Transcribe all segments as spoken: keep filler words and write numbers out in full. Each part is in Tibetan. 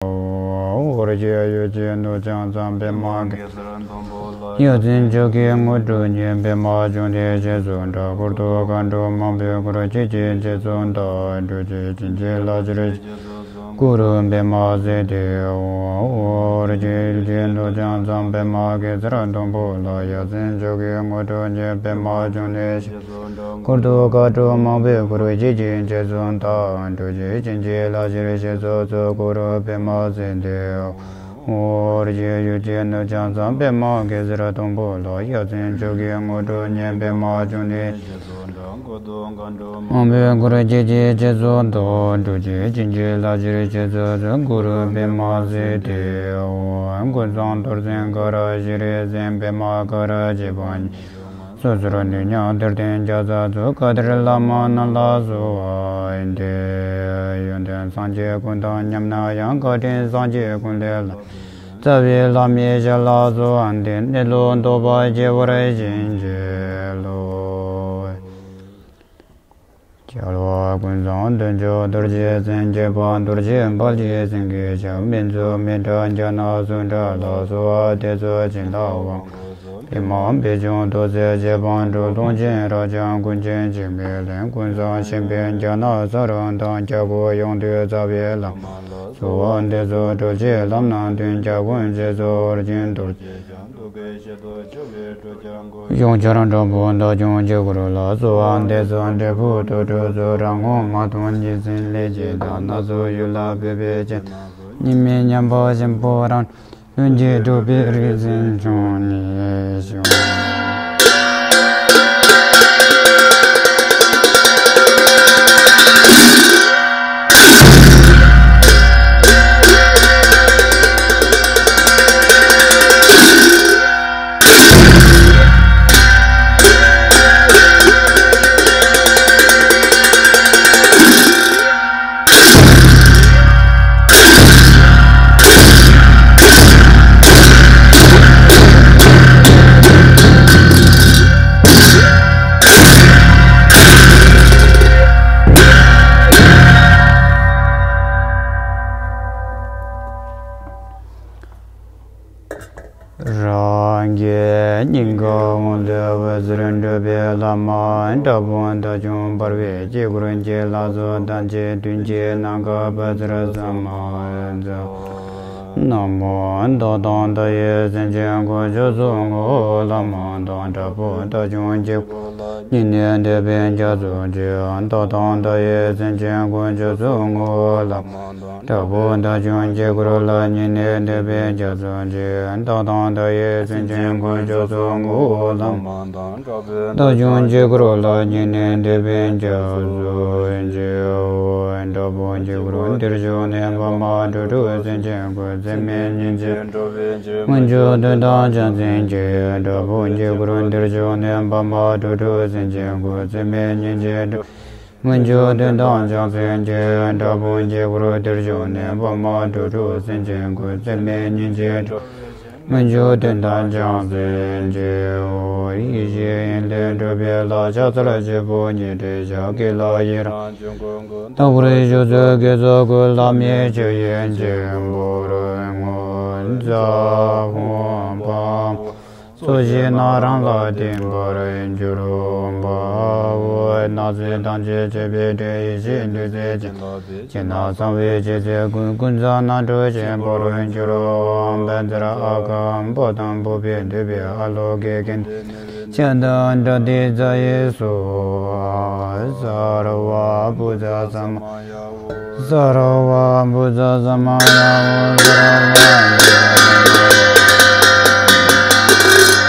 འོ། རིགས་ཀྱི་ཡུལ་གྱི་ནོར་ཀྱང་བཟང་པདྨ་གེ་སར་སྡོང་པོ་ལ། ཡ་མཚན་མཆོག་གི་དངོས་གྲུབ་བརྙེས་པདྨ་འབྱུང་གནས་ཞེས་སུ་གྲགས། འཁོར་དུ་མཁའ་འགྲོ་མང་པོས་བསྐོར། ཁྱེད་ཀྱི་རྗེས་སུ་བདག་སྒྲུབ་ཀྱིས། བྱིན་གྱིས་བརླབ་ཕྱིར་གཤེགས་སུ་གསོལ། གུ་རུ་པདྨ་སིདྡྷི་ཧཱུྃ། རིགས་ཀྱི་ཡུལ་གྱི་ནོར་ཀྱང་བཟང་པདྨ་གེ་སར་སྡོང་པོ་ལ། ཡ་མཚན་མཆོག་གི་དངོས་གྲུབ་བརྙེས་པདྨ་འབྱུང་གནས་ཞེས། འཁོར་དུ་མཁའ་འགྲོ་མང་པོས་བསྐོར། ཁྱེད་ཀྱི་རྗེས་སུ་བདག་སྒྲུབ་ཀྱིས། བྱིན་གྱིས་བརླབ་ཕྱིར་གཤེགས་སུ་གསོལ། གུ་རུ་པདྨ་སིདྡྷི་ཧཱུྃ། རིགས་ཀྱི་ཡུལ་གྱི་ནོར་ཀྱང་བཟང་པདྨ་གེ་སར་སྡོང་པོ་ལ། ཡ་མཚན་མཆོག་གི་དངོས་གྲུབ་བརྙེས་པདྨ་འབྱུང་གནས། མང་པོས་བསྐོར། ཁྱེད་ཀྱི་རྗེས་སུ་བདག་སྒྲུབ་ཀྱིས། བྱིན་གྱིས་བརླབ་ཕྱིར་གཤེགས་སུ་གསོལ། གུ་རུ་པདྨ་སིདྡྷི་ཧཱུྃ། ཀུན་བཟང་རྡོར་སེམས་ཀ་ར་བཞི་རིགས་སེམས། པདྨ་ཀ་ར་བཞི་པོ་ཉི་ཤུ་ལྔ། སོ་སོར་གནས་མཉམ་དུར་སྟོན་བརྒྱ་རྩ་གཅིག། བཀའ་གཏེར་བླ་མ་རྣམས་ལ་གསོལ་བ་འདེབས། ཡོན་ཏན་སངས་རྒྱས་ཀུན་དང་མཉམ་ན་ཡང་། བཀའ་དྲིན་སངས་རྒྱས་ཀུན་ལས་ལྷག་རྩ་བའི་བླ་མའི་ཞལ་ལ་གསོལ་བ་འདེབས། གནས་ལུགས་རྟོགས་པ་སྐྱེ་བར་བྱིན་གྱིས་རློབས། རྒྱལ་བ་ཀུན་བཟང་དོན་མཆོག་རྡོ་རྗེ་འཛིན། སྐྱེས་པ་རྡོ་རྗེ་འབར་གྱིས་སེང་གེའི་ཞབས། སྨན་མཛོད་མི་ཏྲ་ཛྙཱ་ན་སུ་འདྲ་ལ། གསོལ་བ་འདེབས་སོ་བྱིན་བརླབ་དབང་པོ་སྩོལ། པདྨ་པད་འབྱུང་རྡོ་རྗེ་ཞེས་པ་འབྲུག་ལུང་ཆེན་རབ་འབྱམས་ཀུན་མཁྱེན་འཇིགས་མེད་གླིང་། ཀུན་བཟང་གཤེགས་པའི་ཛྙཱ་ན་ས་ར་དང་། སྐྱབས་དགོས་ཡོངས་འདུས་རྩ་བའི་བླ་མ་ལ། གསོལ་བ་འདེབས་སོ་གྲོལ་བྱེད་ལམ་སྣ་བདུན། སྐྱབས་མགོན་རྗེས་སུ་དབང་ཆེན་རྡོ་རྗེ་འཆང་། ཐུགས་ཀྱི་བཞེད་དོན་ཆོས་པའི་གྲོས་ཀྱང་དགོས། གཞུང་ཆེན་དྲག་པོ་བདག་སྐྱོང་འཇུག་སྒོར་ལ། གསོལ་བ་འདེབས་སོ་འབྲས་བུ་དོན་གྲུབ་སྩོལ། རང་ངོ་མ་མཐོང་གཉིས་འཛིན་ལས་ཀྱི་བདག། སྣ་ཚོགས་ཡུལ་ལ་བོད་པའི་སྤྱན། གཉིས་མེད་མཉམ་པ་ཆེན་པོ་རང་། ལྷུན་གྱིས་གྲུབ་པའི་རིག་འཛིན་འབྱུང་གནས་ཤོག། རང་གི་སྙིང་ག་འོང་དུ་བུ་ཟུར་འགྲོ་བའི་བླ་མ་དྲག་པོ་མཐའ་ཆུང་འབར་བའི་དཀྱིལ་འཁོར་གྱི་ལྷ་ཚོགས་ཐམས་ཅད་དུས་གཅིག་ནམ་མཁའ་བབས་ཚུལ་ཙམ་མཛོད། ན་མོ་བདག་དང་མཐའ་ཡས་སེམས་ཅན་ཀུན། མཆོག་གསུམ་ངོ་བོ་ལྷ་མོ་དང་། དྲག་པོ་མཐའ་ཆུང་དཀྱིལ་འཁོར་ལ། སྙིང་ནས་འདུད་པའི་རྒྱ་མཚོ་ཆེ། བདག་དང་མཐའ་ཡས་སེམས་ཅན་ཀུན། མཆོག་གསུམ་ངོ་བོ་ལྷ་མོ་དང་། དྲག་པོ་མཐའ་ཆུང་དཀྱིལ་འཁོར་ལ། སྙིང་ནས་འདུད་པའི་རྒྱ་མཚོ་ཆེ། བདག་དང་མཐའ་ཡས་སེམས་ཅན་ཀུན། མཆོག་གསུམ་ངོ་བོ་ལྷ་མོ་དང་། མཐའ་ཆུང་དཀྱིལ་འཁོར་ལ། སྙིང་ནས་འདུད་པའི་རྒྱ་མཚོ་ཆེ། དྲག་པོ་དཀྱིལ་འཁོར་འདིར་བཞུགས་ནས། པདྨ་དྲུག་སྤྲུལ་སེམས་ཅན་ཀུན། འཚེ་མེད་སྙིང་རྗེས་འགྲོ་བའི་ཕྱིར། སྨོན་མཆོག་བདུན་དང་ཕྱག་མཚན་གྱིས། དྲག་པོ་དཀྱིལ་འཁོར་འདིར་བཞུགས་ནས། པདྨ་དྲུག་སྤྲུལ་སེམས་ཅན་ཀུན། འཚེ་མེད་སྙིང་རྗེས་འགྲོ། སྨོན་མཆོག་བདུན་དང་ཕྱག་མཚན་གྱིས། དྲག་པོ་དཀྱིལ་འཁོར་འདིར་བཞུགས་ནས། པདྨ་དྲུག་སྤྲུལ་སེམས་ཅན་ཀུན། འཚེ་མེད་སྙིང་རྗེས་འགྲོ། སྨོན་མཆོག་བདུན་དང་ཕྱག་མཚན་གྱིས། ཡེ་ཤེས་དབྱིངས་ལས་སྒྲུབ་པའི་ལྷ། ཕྱག་འཚལ་བཞི་པོ་ཉི་ཁྲི་ཞགས། ཀུན་ལ་ཡི་རང་བྱུང་ཀུན། རྟག་པར་བཞུགས་སུ་དགེ་ཚོགས་ཀུན། ལྷ་མིའི་ཆོས་དབྱིངས་ཆེན་པོར་ངོ་མཚར་ཧཱུྃ། ཕ་མ་ཚོགས་བཞི་རྣམས་རང་ལ་བརྟེན་པར་འགྱུར། ཕ་བོ་སྣང་སྲིད་ཐམས་ཅད་ཆད་པའི་དུས། ཡེ་ཤེས་འདུས་བྱས་བྱིན་རླབས་ཀྱིས། ཕྱི་ནང་གསང་བའི་ཆོས་སྲིད་ཀུན། ཀུན་བཟང་རྣམ་གྲོལ་ཆེན་པོར་འགྱུར། བཛྲ་ཨ་ཀ་པོ་ཏམ། བུ་པའི་འདུས་པའི་ཨ་ལོ་ཀའི་གན་ཏེ་ནེ་རེ་ཕྱག་དང་པྲ་ཏཱིཙྪ་ཡི་གསོལ། སརྦ་བུ་ཛ་ས་མ་ཡ་ཧུ། སརྦ་བུ་ཛ་ས་མ་ཡ་ཧུ། སརྦ་བུ་ཛ་ས་མ་ཡ་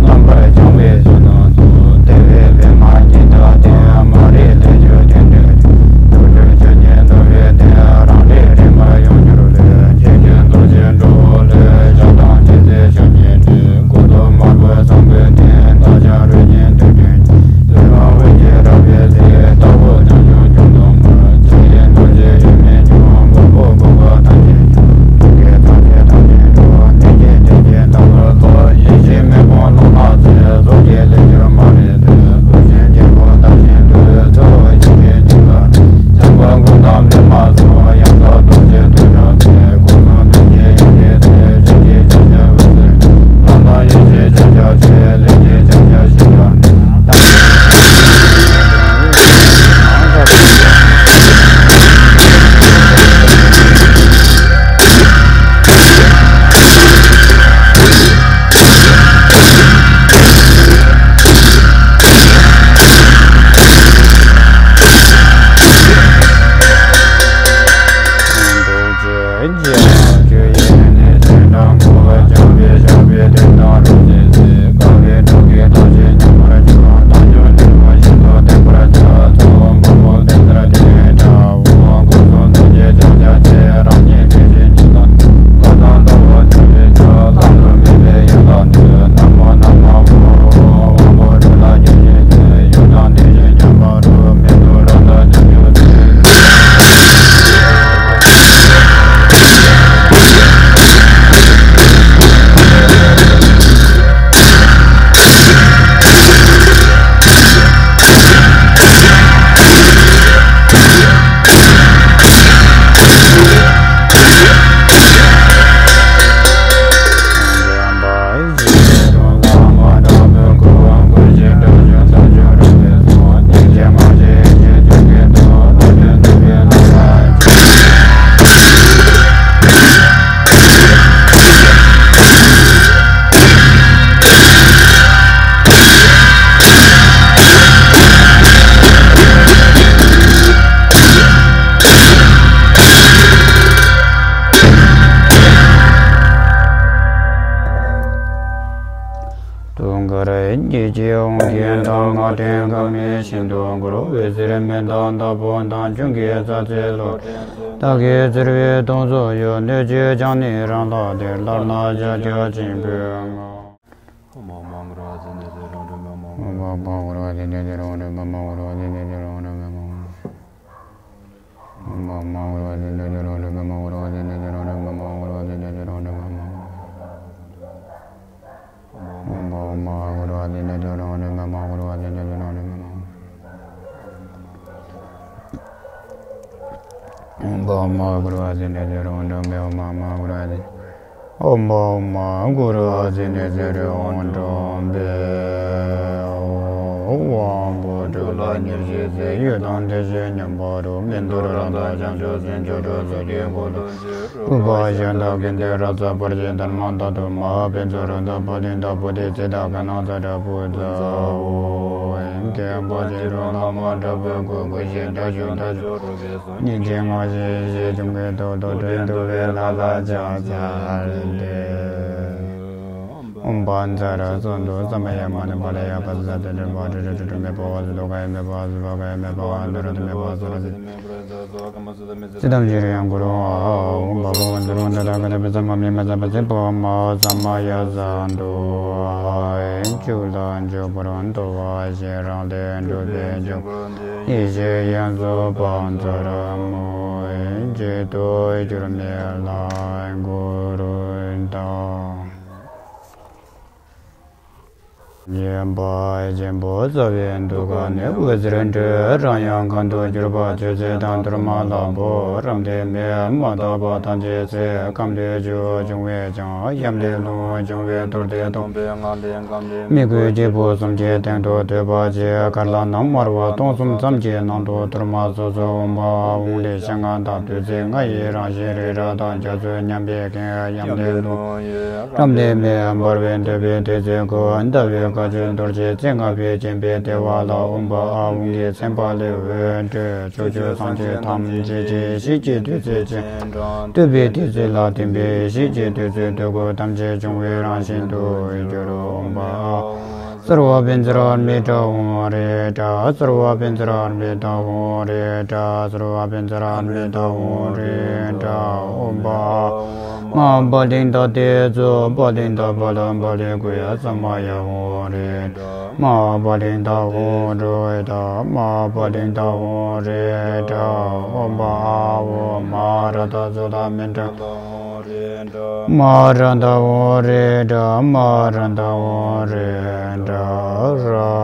ཧུ། རིན་གྱི་ཀྱི་འོང་གི་མདོ་སྔགས་ཕྲེང་ཀ་མའི་ཤིན་ཏུ་མགུར། འོད་ཟེར་མེ་ཏོག་ལྟ་བུ་དང་། ཆུ་འགྱེད་རྩྭ་རྩེ་ལོ། སྟག་གི་ཚེར་བའི་དུང་སོགས་ཡོད། སྣོད་བཅུད་ཀྱང་ནི་རང་ལ་སྟེར། ལྟར་ན་ཤཱཀྱ་ཆེན་པོའི་ངག་ཨོཾ་མ་ཨོཾ་མ་གུ་རུ་ཨ་ཙི་ནི་ཙི་རི་ཨོཾ་ཀྲོམ་པེ། ཨོཾ་དབང་པོ་དྲུག་ལ་ཉེར་ཞི་ཟེར། ཡུལ་དང་དེ་བཞིན་མཉམ་པ་དྲུག་མི་འདོར་རང་དང་བྱང་ཆུབ་སེམས་མཆོག་དྲུག་གཟུགས་ཀྱི་འཁོར་ལོ་བཅུ། སྐུ་པ་བཞི་དང་དགེ་འདུན་རབ་གསལ་བར་གྱི་དར་མ་དང་དུ་མ་ཕུན་ཚོགས་རི་དྭགས་པོ་ཏི་དང་བུ་དེ་ཚེ་དང་ག་ན་ཚ་དྲག་པོ་ཚ་བོ། མཁན་པོ་ཆེ་རུ་ལྷ་མོ་དྲག་པོའི་སྐུ། སྐུ་བཞི་དྲག་ཤུལ་དྲག་ཤུལ་རོ་གེ་སོ། སྙིང་རྗེ་ངག་བཞི་ཡེ་ཤེས་འབྱུང་གི་ཐོག་ཏུ་དྲན་དུ་བའི་ལྷ་ལ་ཕྱག་འཚལ་ཏེ། ཨོཾ་བཛྲ་གསོན་དུ་ས་མ་ཡ་མ་ཎི་བ་ལ་ཡ་པ་ས་ཏེ་དྲི་བ་དྲི་དྲི་དྲི་དྲི་མེ་པ་བ་སུ་དོ་ག་ཡ་མེ་པ་བ་སུ་བ་ག་ཡ་མེ་པ་བ་ནུ་ར་དུ་མེ་པ་བ་སུ་ར་སི། ཙི་ཏམ་ཤྲི་ཡང་གུ་རུ་ཨོཾ་བ་བ་བ་ཛ་རུ་ཏ་ཏ་ག་ཏ་པི་ས་མ་མི་མ་ས་པ་སི་པ་མ་ས་མ་ཡ་ས་འདུ། བཅུ་ལ་འཇུག་པར་འདུ་བ་ཞེས་རང་ལས་གྲུབ་པའི་འཇུག་པ་ཡེ་ཤེས་དབྱིངས་སུ་བབས་མཚར་མོ། གཅིག་ཏུ་གྱུར་མེད་ལ་གུ་རུ་དང་། སྙན་པ་ཆེན་པོ་རྩ་བའི་འདུ་ཁང་ནས། འོད་ཟེར་འཕྲོས་རང་ཡང་གང་དུ་གྱུར་པ། ཆོས་སྲིད་དང་གཏོར་མ་ལ་ཕོག་རབ་མཐའི་མེ་མ་དག་པ་ཐམས་ཅད་ཚེ་ཁམས་ལས་བྱུང་བྱུང་བས་ཀྱང་། ཡམས་ལས་ལོངས་བྱུང་བའི་གཏོར་སྟེ་སྟོང་པའི་ངང་ལས་ཁམས་ལས་མི་འགུལ་སྐྱེས་བུ་གསུམ་གྱི་སྟེང་དུ་སྡོད་པ་བྱས། གར་ལ་ནང་དམར་བ་སྟོང་གསུམ་ཙམ་གྱི་ནང་དུ་གཏོར་མ་སོ་སོའི་དབང་པོ་ཨ་འོང་ལས་ཞག་ལྔ་དང་བདུད་རྩི་ལྔ་ཡི་རང་བཞིན་རི་རབ་དང་རྒྱ་མཚོ་མཉམ་པའི་གིང་ཡམས་ལས་ལོངས། རབ་མཐའི་མེ་འབར་བའི་འདོད་པའི་ཐིག་ཚད་ཀྱི་ཟླ་བའི་དཀར་ཆུ་རྡོ་རྗེ་རྩེ་ལྔ་པའི་བརྒྱན་པའི་ལྟེ་བ་ལ་དབང་པོ་ཨ་འོང་གི་མཚན་པ་ལས་འོད་འཕྲོས། ཕྱོགས་བཅུའི་སངས་རྒྱས་ཐམས་ཅད་ཀྱི་ཡེ་ཤེས་ཀྱི་བདུད་རྩི་ཅན་དང་། བསྟོད་པའི་བདུད་རྩི་ལ་ལྡན་པའི་ཡེ་ཤེས་ཀྱི་བདུད་རྩི་འདོད་དགུ་ཐམས་ཅད་འབྱུང་བའི་རང་བཞིན་དུ་གྱུར། དབང་པོ་ཨ་སརྦ་བཛྲ་ཨ་མི་ཏྲ་ཧཱུྃ་རེ་ཏྲ། སརྦ་བཛྲ་ཨ་མི་ཏྲ་ཧཱུྃ་རེ་ཏྲ། སརྦ་བཛྲ་ཨ་མི་ཏྲ་ཧཱུྃ་རེ་ཏྲ། ཨོཾ་པ་མ་པ་ལིང་ཏ་ཏེ་ཙོ་པ་ལིང་ཏ་པ་ལ་པ་ལི་གུ་ཡ་ས་མ་ཡ་ཧཱུྃ་རེ་ཏྲ། མ་པ་ལིང་ཏ་ཧཱུྃ་རེ་ཏྲ། མ་པ་ལིང་ཏ་ཧཱུྃ་རེ་ཏྲ། ཨོཾ་པ་ཨ་ཧོ་མ་ར་ཏ་ཙོ་ཏ་མི་ཏྲ། མ་ར་ཏ་ཧཱུྃ་རེ་ཏྲ། མ་ར་ཏ་ཧཱུྃ་རེ་ཏྲ།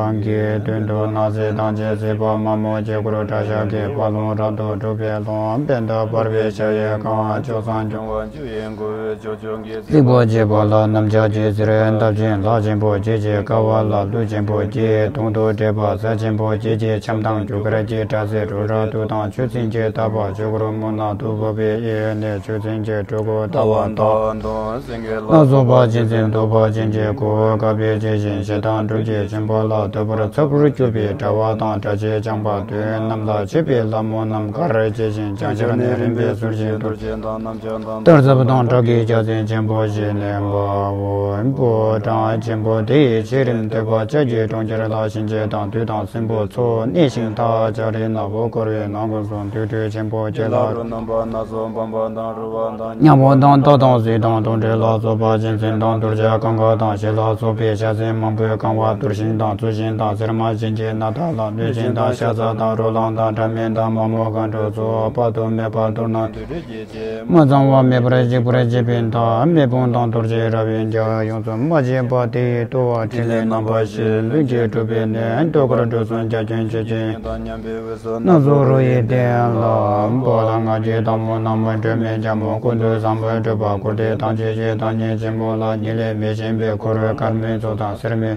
རང་གི་མདུན་དུ་སྣང་སྲིད་ཐམས་ཅད་སྲིད་པ་མ་རྨོས་དཀྱིལ་འཁོར་གྲྭ་ཤག་གི་དཔའ་ལུང་རབ་ཏུ་གྲུབ་པའི་ལུང་པད་ཟླ་འབར་བའི་ཞལ་ཡས་ཁང་བཅུ་གསུམ་འབྱུང་བ་བཅུ་ཡི་མགོན་པོའི་ཕྱོགས་སྐྱོང་གི་རྩིག་པ་བརྒྱད་པ་ལ་གནམ་ལྕགས་ཀྱི་ཟེར་འདབ་ཅན་ལྷ་ཆེན་པོ་བརྒྱད་ཀྱི་ཀ་བ་ལ་ཀླུ་ཆེན་པོ་བརྒྱད་དུང་དུ་བསྒྲིལ་བ་གསེར་ཆེན་པོ་བརྒྱད་ཀྱི་ཁྱམས་དང་རྒྱུ་སྐར་གྱི་སྒྲ་ཟེར་རུ་ར་དུ་དང་ཆུ་སྲིན་གྱི་ལྟ་བ་ཆོས་འཁོར་མུན་ནག་ཏུ་བབས་པའི་གཡས་ནས་ཆུ་སྲིན་གྱི་སྤྲུལ་སྐུ་ལྟ་བ་མདའ་དང་སེང་གེ་ལ་སོགས་པ་གཅན་གཟན་གདོལ་པ་ཅན་གྱི་གོ་འོག་བཀབ་པའི་ཇི་བཞིན་ཞེ་སྡང་སྒྲིབ་ཀྱི་འཆིང་བ་ལ་ཐུབ་པར་ཚ་བོར་གྱུར་པའི་དགྲ་བོ་དང་དགྲ་བྱེད་རྐྱང་པ་དུས་རྣམས་ལ་མཆོད་པའི་ལྷ་མོ་རྣམས་གར་ཇི་བཞིན་བརྐྱང་ཕྱིར་ནི་རིམ་པས་གསོལ་ཞིང་གཏོར་ཆེན་དང་གནམ་ལྕགས་དང་གཏོར་ཟབ་དང་དགྲ་བགེགས་རྒྱལ་མཚན་ཆེན་པོ་བཞི་ལྡན་པའོ། ཕོ་བྲང་ཆེན་པོ་དེ་ཡི་ཕྱི་རིམ་ཐོད་པ་ལྕགས་ཀྱི་གྲོང་ཁྱེར་ལ་གཤིན་རྗེ་དང་བདུད་དང་སྲིན་པོ་ཚོགས་གནས་ཤིང་ཐག་ཆག་རི་ནག་པོ་བསྐོར་བའི་ནག་ཁུང་སོགས་དུར་ཁྲོད་ཆེན་པོ་ཁྱེད་ལ་རོ་རྣམ་པ་སྣ་ཚོགས་འབར་བ་དང་རུ་བ་དང་གཉའ་པོ་དང་སྟག་དང་གཟིག་དང་དུང་འདྲེ་ལ་སོགས་པ་གཅན་གཟན་དང་གཏོར་ཆ་གང་ག་དང་ཞེ་ལ་སོགས་པའི་ཤ་ཟན་མང་པོས་གང་བ་གཏོར་ཞིང་དང་བཙོ་ཞིང་དང་གསེར་མ་གཅན་གྱི་སྣ་ཐག་ལ་བླུད་ཞིང་དང་ཤ་ཟ་དང་རོ་ལངས་དང་སྒྲ་སྨན་དང་མ་མོ་མཁའ་འགྲོ་སོགས་དཔག་ཏུ་མེད་པ་གཏོར་ན་དུར་ཁྲོད་ཀྱི་མ་ཚང་བ་མེད་པར་འཇིག་པར་བྱེད་པའི་མཐའ། མེ་དཔུང་དང་གཏོར་བྱེད་ར་བའི་རྒྱ་ཡོངས་སུ་མ་བརྗེད་པ་དེའི་ལྟོ་བ་ཕྲིན་ལས་རྣམ་པ་བཞི་ལྷུན་གྱིས་གྲུབ་པའི་གནས་ཟློས་གར་འགྲོ་གསུམ་རྒྱ་ཁྱོན་ཆེ་ཆེན་དང་མཉམ་པའི་དབུས་སུ་སྣ་ཚོགས་རོ་ཡི་གདན་ལ་འབོ་ལ་ལྔ་བརྒྱའི་སྟག་མོ་ནག་མོ་སྒྲོལ་མའི་རྒྱལ་མོ་ཀུན་ཏུ་བཟང་པོའི་སྤྲུལ་པ་འཁོར་འདས་ཐམས་ཅད་ཀྱི་བདག་ཉིད་ཆེན་པོ་ལ་ཉེ་ལས་མི་ཞན་པའི་འཁོར་དཀར་མོའི་ཚོགས་དང་སེར་མོའི།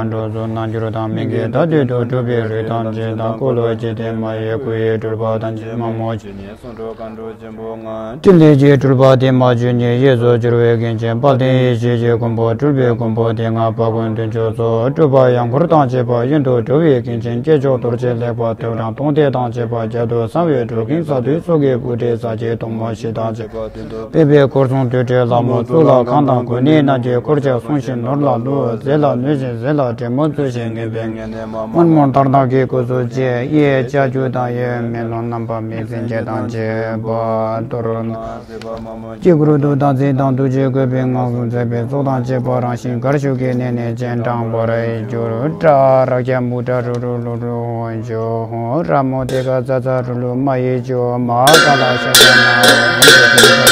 མཁའ་འགྲོ་གསུམ་རྣལ་འབྱོར་དང་། མི་བསྐྱོད་རྟ་ཐོད་དུ་གྲུབ་པའི་རིགས་ཐམས་ཅད་དང་། འཁོར་ལོ་བརྒྱད་ལྡན་མ་ཡི་སྐུ་ཡི་སྤྲུལ་པ་ཐམས་ཅད་མ་མོ་ཆེན་ནས་གསུང་སྒྲོག་མཁའ་འགྲོ་ཆེན་པོ་ལྔ། ཕྲིན་ལས་ཀྱི་སྤྲུལ་པ་དེ་མ་བཅུ་གཉིས། གཡས་སུ་སྦྱོར་བའི་མགོན་ཆེན་དཔལ་ལྡན་ཡེ་ཤེས་ཀྱི་མགོན་པོ། སྤྲུལ་པའི་མགོན་པོ་དེ་ལྔ་དཔལ་མགོན་བདུན་ཅུ་སོགས། སྤྲུལ་པ་ཡང་འཁོར་དང་བཅས་པ་གཡོན་དུ་འགྲོ་བའི་མགོན་ཆེན་སྐྱེས་མཆོག་རྡོ་རྗེ་ལེགས་པ། ཐོད་ཕྲེང་སྟོང་སྡེ་དང་བཅས་པ་བརྒྱད་དུ་གསང་བའི་སྒྲོལ་གིང་ས་བདུད་སོགས་ཀྱི་དབུ་སྐྲའི་ས་གཞི་གདོང་མ་བཞི་དང་བཅས་པ། སྟོན་དུ་སྤེལ་བའི་འཁོར་སྲུང་དུར་ཁྲོད་ལྷ་མོ། གཙུག་ལག་ཁང་དང་གོ་གནས་རྣམས་ཀྱི་འཁོར་བཅས་སྲུང་ཞིང་ནོར་ལ་བསླུ། རྫས་ལ་གནོད་ཅིང་གཟེར་ལ་དྲེད་མོ་འཚོལ་ཞིང་ངན་པའི་ངན་ནས་མ་མོ་མཐའ་དག་གི་སྐུ་གཟུགས་བཅས། གཡས་ལྕགས་ཀྱུ་དང་གཡོན་མེ་ལོང་བསྣམས་པ་མིང་སྲིང་བརྒྱད་དང་བཅས་པ། གཏོར་མ་དཀྱིལ་འཁོར་དུ་བདག་བསྩལ་དང་། ཐུགས་རྗེས་བཀོད་པའི་སྔགས་སུ་མཛད་པའི་ཚོགས་དང་བཅས་པ་རང་བཞིན་གར་བཞུགས་ཀྱི་གནས་ནས་སྤྱན་དྲངས་པར་གྱུར། ཏྲ་རཀྵ་མུ་ཏྲ་རུ་རུ་ལུ་རུ་ཧོ་ཇོ་ཧོ། ར་མོ་ཏེ་ཀ་ཙ་ཙ་རུ་ལུ་མ་ཡི་ཇོ་མ་ཀ་ལ་ཤ་ཙ་ན།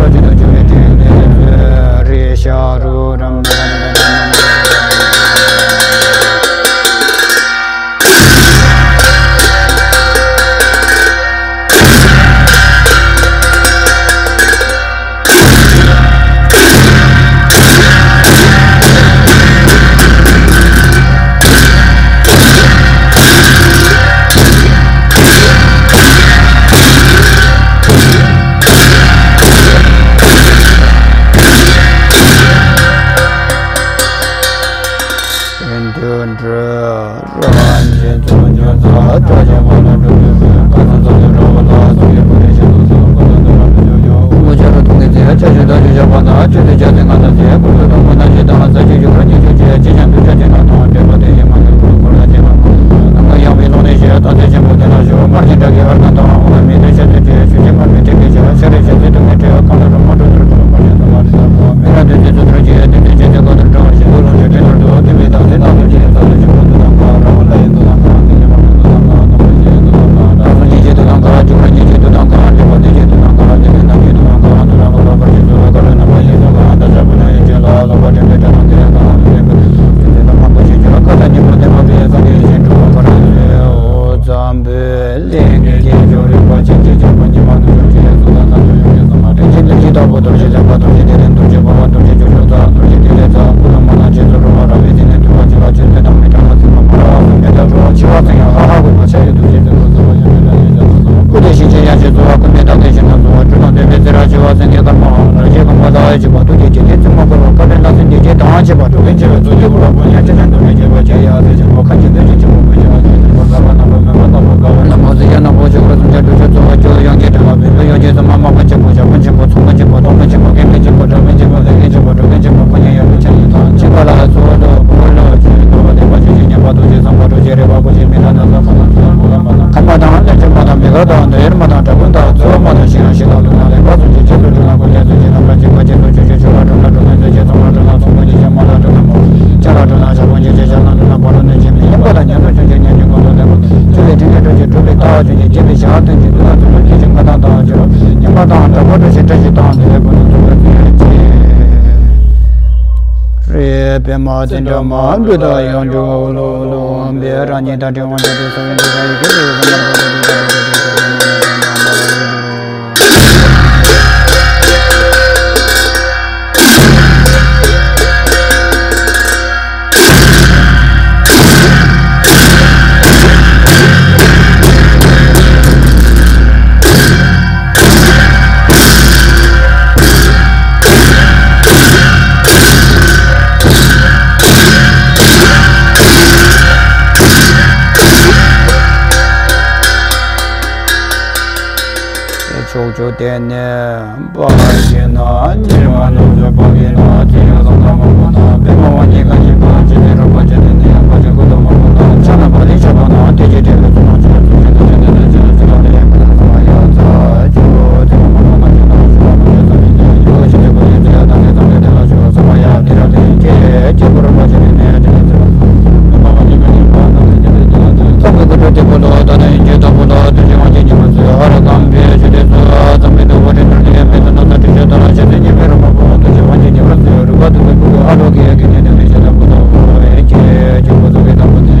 རོ་ཅི་དང་འབྱུང་བའི་དོན་ལས་མཛོད། རེ་ཤ་རུ་རམ། གསོལ་བ་ཀུན་ནས་བདག་བསྟེན་ཞིང་དང་གསོལ་བ་སྒྲུབ་དང་འདོད་པའི་ཚེ་རབས་ཕྱི་བ་སེང་གེ་དཀར་མོ་ལ་ཞེས་གང་པ་ལ་ཞེས་པ་ཐུགས་རྗེ་ཆེ་སྟེ་བཙུན་མོ་འཁོར་བ་བཀའ་དྲིན་ལ་སེམས་བདེ་སྐྱིད་དང་བཅས་པ་སྒྲུབ་པའི་ཆེ་བའི་གཙོ་ཆེ་བུ་རབ་ཕོ་ཉ་ཁྲི་ལྡན་འདུ་མི་བྱེད་པ་ཆེ་ཡ་ཟེར་ཆེན་པོ་ཁ་ཆེ་བོད་ཆེན་ཆེན་པོ་བོད་ཆེ་བ་ཆེ་ཆེན་པོ་ཟ་བ་རྣམ་པ་སྨོན་པ་རྟག་པ་དགའ་བ་རྣམ་པ་ཟེར་ཡ་ནག་པོ་ཆེ་བ་སུམ་ཆ་དྲུག་ཅུ་རྩ་བ་བཅུ་ཡོངས་ཀྱི་དྲན་པ་བོན་པོ་ཡོངས་ཀྱི་ཚོགས་མ་དམག་དཔོན་ཆེན་པོ་ཞབས་དཔོན་ཆེན་པོ་ཚོགས་མ་ཆེན་པོ་སྟོང་མ་ཆེན་པོ་སྐད་མེད་ཆེན་པོ་སྒྲ་མེད་ཆེན་པོ་ལས་མཁན་ཆེན་པོ་འགྲོ་མཁན་ཆེན་པོ་ཕོ་ཉ་ཡོད་པའི་ཆ་ཡིན་ལ་ཆེན་པ་ལ་གཙོ་བོ་ལོ་ཕོ་ལོ་ཆེ་རྟོགས་པ་བདེན་པ་ཆོས་ཀྱི་ཉན་པ་ཐུགས་རྗེ་བཟང་པོ་རོ་ཆེ་རེ་བ་ཀུ་ཤའི་མི་ལ་ན་ས་ཁ་ན་ཁ་མ་དང་ལས་ཆེན་པ་དང་མི་དགའ་དང་འདོད་ཡར་མ་དང་དྲག་པོ་དང་ཚོ་མ་དང་ཤི་ཡང་ཤི་ལ་ལུ་ན་ལེགས་པ་སུ་ཆེ་ཆེ་ལུ་གྲུ་ན་ཀུ་ལེ་སུ་ཆེ་ན་པ་ཆེ་པ་ཆེ་སུ་ཆུ་ཆུ་ཆུ་ལ་གྲུ་ན་གྲུ་ན་སུ་ཆེ་ཚོ་ལ་གྲུ་ན་ཚོ་མ་ཆེ་ཆེ་མ་ལ་གྲུ་ན་མོ་ཆ་ལ་གྲུ་ན་ཞག་པོ་ཆེ་ཆེ་ཆ་ལ་གྲུ་ན་པ་རུ་ནི་ཆེ་མི་ཉན་པ་དང་ཉན་དུ་ཆུ་ཆེ་ཉན་ཆེ་ཀུན་ཏུ་ལེགས་པ་ཆུ་ལས་དྲིན་ལས་གྲོལ་ཆེ་གྲུབ་པའི་ལྟ་བ་ཆུ་ཆེ་སྐྱེས་པའི་ཞག་སྟོན་ཆེ་དུ་ན་ཚུ་ལུ་ཆེ་ཆེ་མ་དང་དང་ཆེ་རོ་ཉན་པ་དང་དྲག་པོ་གྲོ་ཆེ་བཀྲ་ཤིས་དང་དེ་ལས་ཀུན་ཏུ་ཚུ་ལ་ཚུ་ཡོད་ཆེ། རེད། པདྨ་ཙནྡྲ་མ་འབྲུ་དང་ཡང་འབྲུ་འོ་ལོ་འོ་ལོ་འོམ་བེ་ར་ཉི་ད་དྲི་བ་འདྲ་དུ་ས་བོན་དུ་ས་ཡི་གེ་དུ་ས་མར་གོ་དུ་དུ་ས་བོན་དུ་ས་བོན་དུ་ས་བོན་དུ་ས་བོན་དུ་ས་བོན་དུ་ཕྱོགས་བཅུ་དེ་ནས་འབར་ཞིང་ན་ཉི་མ་ནུབ་ཕྱོགས་འཕགས་པའི་ནགས་ཚལ་ཡང་གསང་བདག་མང་པོ་དང་པདྨ་དབང་རྒྱལ་བཀའ་བཞིན་པ་ཇི་སྲིད་རོལ་པ་ཇི་སྲིད་ནས་ཡང་དཀའ་སྤྱད་ཀུན་ཏུ་མང་པོ་དང་ཕྱག་ན་པ་ལས་བྱ་བ་ན་དེ་ཇི་སྲིད་ལུས་སུ་མ་བྱོན་ཚུལ་ཇི་ལྟར་ཇི་ལྟར་ཇི་ལྟར་ཇི་ལྟར་ཡང་ཁ་ལ་ས་ཡ་ཚ་ཇོ་ཚེ་མ་མ་མ་ཇི་ལྟར་ཞུ་བ་མ་ཇི་ཙམ་ཡིན་ཏེ་ཡོ་ཞི་ཇི་གོ་ཡི་ཚེ་ཡ་དང་ཚེ་ཙམ་ལས་དེ་ལ་ཞུ་བ་ཚང་མ་ཡ་དེ་ར་དེ་ཡིན་ཁྱེད་ཀྱི་གུ་རུ་མ་ཇི་ནས་ནས་ཇི་ལྟར་ཚེ་ར་ཚང་མ་མ་ཇི་ག་ཉིད་པ་དང་ཚེ་ཇི་ལྟར་ཇི་ལྟར་ཚེ་ཚང་གི་གུ་རུ་དེ་ཀོ་ལོ་ད་ནས་ཡིན་གྱི་ད་ཀོ་ལོ་དུ་ཇི་དབང་གི་ཉི་མ་ཚེ་ཧ་ར་ཀམ་བེ་ཇི་དེ་ཚོ་ཚང་གི་དུ་བ་རི་ནུར་ལི་ཡ་མེ་ཚ་ན་ཚ་ཏི་ཤ་ད་ར་ཤ་ཚེ་ཉི་མེ་ར་མ་པོ་དུ་ཇི་དབང་གི་ཉི་མ་ཚེ་རུ་པ་དུ་བེ་ཀུ་ལོ་ཨ་ལོ་གི་ཡ་གི་ཉི་དེ་ནས་ཤ་ད་ཀོ་ལོ་ཨེ་ཁྱེད་ཀྱི་གུ་རུ་གི་ད་ཀོ་དེ་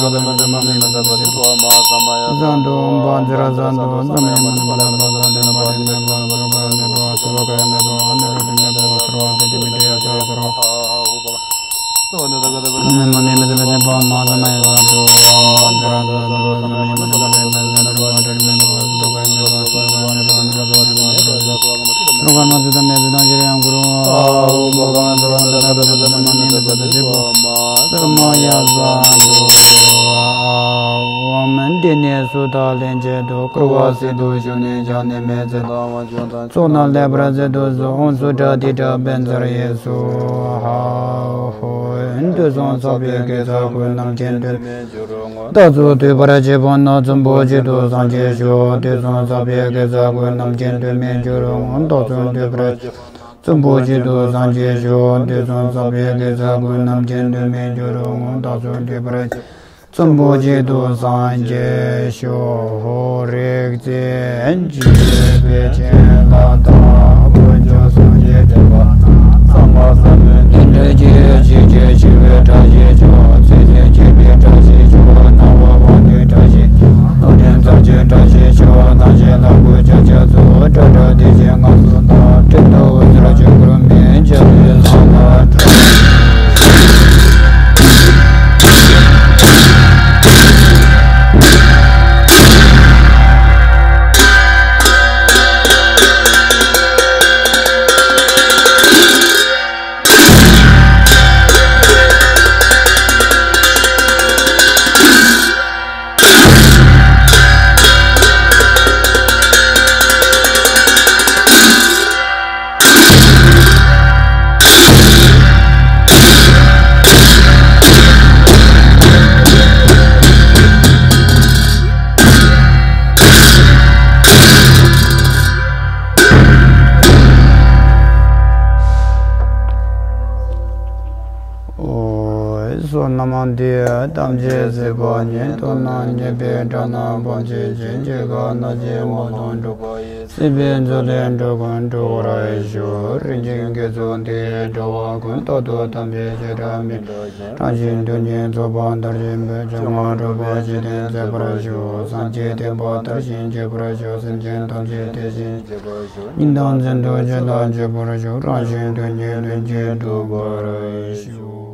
འདི་ནས་སུ་དག་ལན་ཆེད་དུ་བསྐུལ་བ་སྲིད་དུ་ཞུ་ནས་བྱང་ནས་མེལ་ཚེ་དང་བ་ཅུང་དང་ཚོགས་རྣམས་ལེགས་པར་སྩལ་དུ་གསོལ། དབང་ཕྱུག་གྲགས་འདི་གྲགས་པས་མཛེས་པར་ཡེ་སོ། ཧ་ཧོ། དུས་གསུམ་ཚོགས་པའི་དགེ་རྩ་ཀུན་རྣམས་ཀྱི་དོན་མཐར་ཐུག་བསྡུས་པར་བྱེད་པ་ན་ཚོམ་བུ་གཅིག་ཏུ་བཟང་ཞེས་ཞུ། དུས་གསུམ་ཚོགས་པའི་དགེ་རྩ་ཀུན་རྣམས་ཀྱི་དོན་མཐར་ཐུག་བསྡུས་པར་བྱེད་པ་ན་ཚོམ་བུ་གཅིག་ཏུ་བཟང་ཞེས་ཞུ། དུས་གསུམ་ཚོགས་པའི་དགེ་རྩ་ཀུན་རྣམས་ཀྱི་དོན་མཐར་ཐུག་བསྡུས་པར་བྱེད་པ་ན་ཚོམ་བུ་གཅིག་ཏུ་བཟང་ཞེས་ཞུ། ཧོ། རིག་འཛིན་འཇུག་པའི་བྱིན་རླབས་དང་དཀོན་མཆོག་གསུམ་གྱི་བསྟན་པ་རྣམས་ཚང་མ་ བསོད་ནམས་འདི་ཡིས་ཐམས་ཅད་གཟིགས་པ་ཉིད། ཐོབ་ནས་ཉེས་པའི་དགྲ་རྣམས་ཕམ་བྱས་ཤིང་། སྐྱེ་རྒ་ན་འཆིའི་རྦ་ཀློང་འཁྲུགས་པ་ཡི། སྲིད་པའི་མཚོ་ལས་འགྲོ་ཀུན་སྒྲོལ་བར་ཤོག། རིན་ཆེན་དགེ་ཚོགས་འདི་ཡིས་འགྲོ་བ་ཀུན། རྟག་ཏུ་ཐམས་ཅད་སྐྱེ་བར་མི་འགྲོ་ཞིང་། རང་གཞན་དོན་གཉིས་རྫོགས་པ་མཐར་ཕྱིན་པའི། འབྱུང་བ་འཁྲུལ་པ་ཇི་སྲིད་ཟད་པར་ཤོག། སངས་རྒྱས་བསྟན་པ་དར་ཞིང་རྒྱས་པར་ཤོག། སེམས་ཅན་ཐམས་ཅད་བདེ་ཞིང་གཤེགས་པར་ཤོག། ཉིན་དང་མཚན་དུ་ཇི་ལྟར་མཆོད་པར་ཤོག། རང་གཞན་དོན་གཉིས་ལྷུན་གྱིས་གྲུབ་པར་ཤོག།